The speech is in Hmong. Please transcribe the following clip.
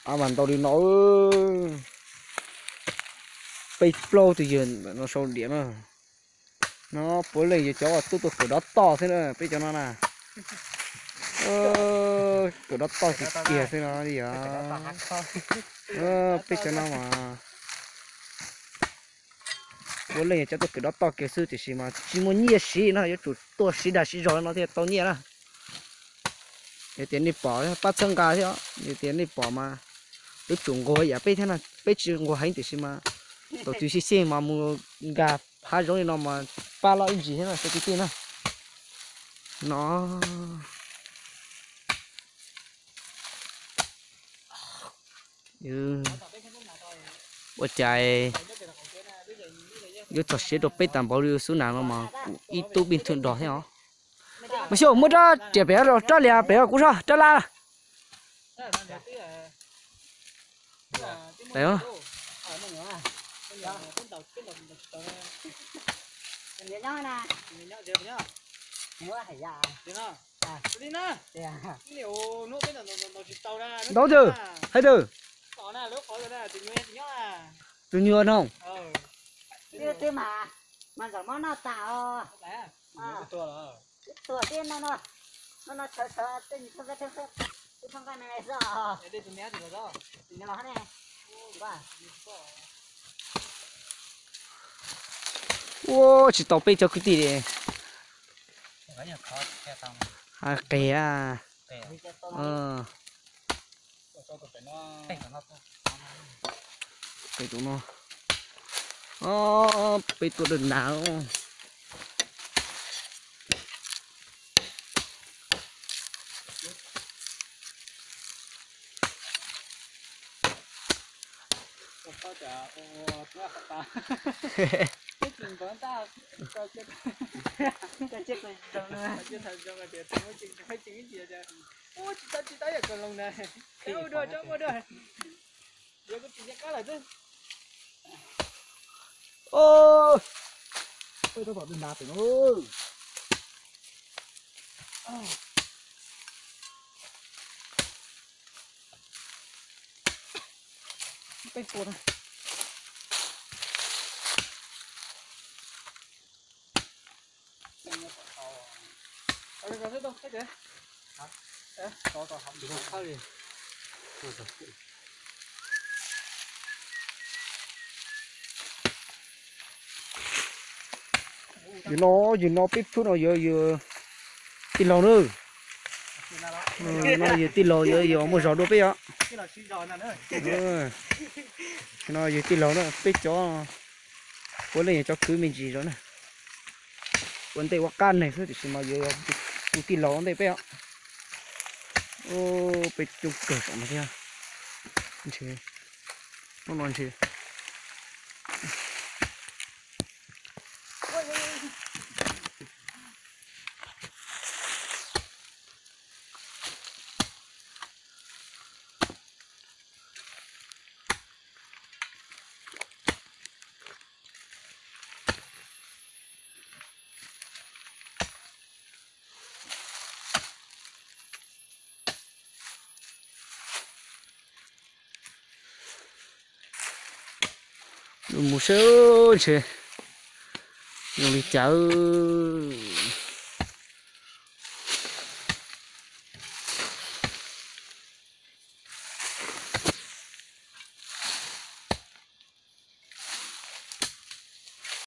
Av mas ntau li no, peb plaub tus yawg no sau diam na. No puav leej yog cov uas tuaj tua kawm dob toj xwb na, peb cov no na. Kawm dob toj kiag kiag xwb no li yog. Peb cov no mas puav leej yog cov tuaj kawm dob toj kiag xwb, tiam sis mas tsis muaj nyiaj siv no, yuav tsum tuaj siv dag siv zog no thiaj tau nyiaj na. Yog tias nej pom pab txhawb nqa thiab, yog tias nej pom mas yuav tsum nquag yam peb thiab na, peb tsis nquag heev tiam sis mas thaum twg xij xij mas mus nkag hav zoov li no mas pab loj ib ntsis thiab no cov kwv tij na. No ua cas yuav txog siav rau peb tag npaum li xub nas no mas kuv ib tug pij thwj nrog thiab os. Mas xyov muab rab riam pem rab lias pem kuv soj rab laj. Pem. Ntau twg, hais twg, tus nyuag no. Ua tsis tau peb cov kwv tij li. Qis. Pem no. Peb tuaj dawm nag. Peb tua na. Yog no, yog no peb pub no yog yog tij laug na. No yog tij laug yog yog muaj zog dua peb os. No yog tij laug na, peb cov puav leej yog cov kwv me ntsis zog na. Ua ntej ua qab neeg xwb tiam sis mas yog tus tij laug ua ntej peb os. Peb coob kawg saum no thiab. Ntshe hnub no ntshe Mus saib ntshe zoo li cas.